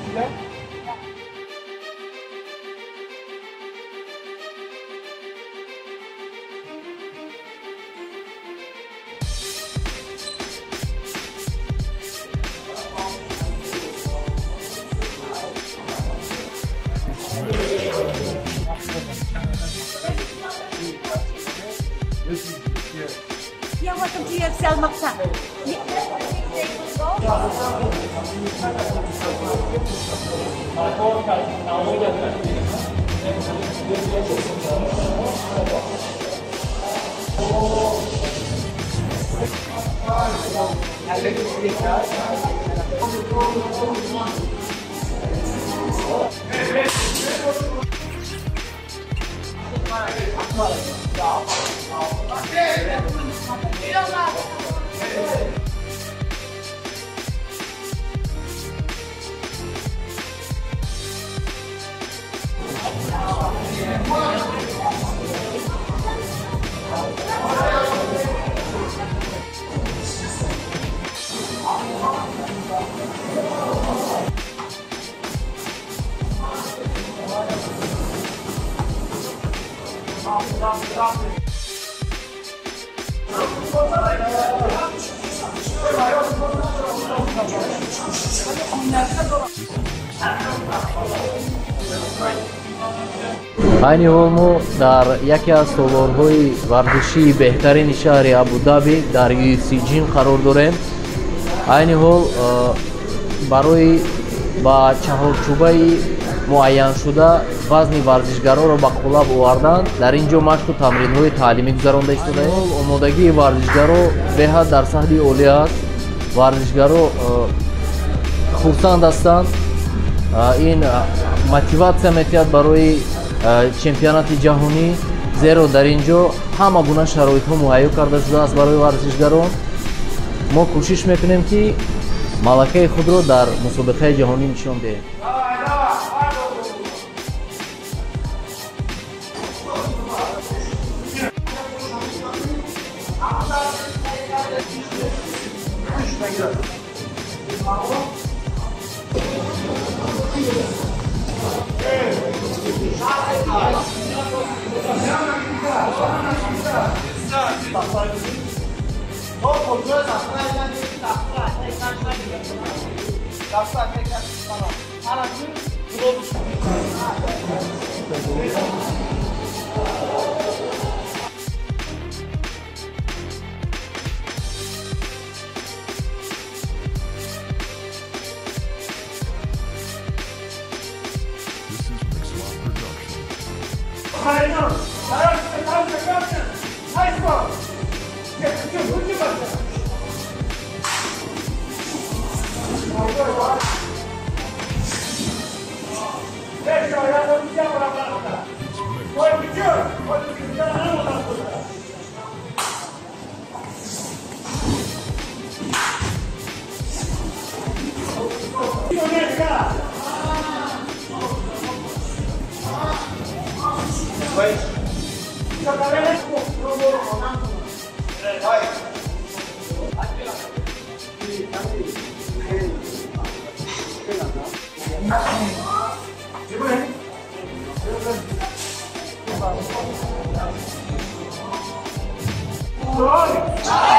Yeah, welcome to UFC Al-Maqsa. Айни ҳол мо дар яке аз толорҳои варзишии беҳтарини шаҳри Абу-Даби дар UFC Gym қарор дорем. Айни ҳол барои ба чаҳорчӯбаи муайяншуда вазни варзишгаронро ба қолаб овардан дар ин ҷо машқу тамринҳои таълимӣ гузаронда истодаем. Омодагии варзишгаро беҳад дар саҳди олӣ аст. Варзишгаро хурсанд ҳастанд. Ин мотиватсия метиҳад барои чемпионати ҷаҳонӣ, зеро дар ин ҷо ҳама гуна шароитҳо муҳайё карда шудааст барои варзишгарон. Мо кӯшиш мекунем, ки малакаи худро дар мусобиқаи ҷаҳонӣ нишон диҳем. Sorry.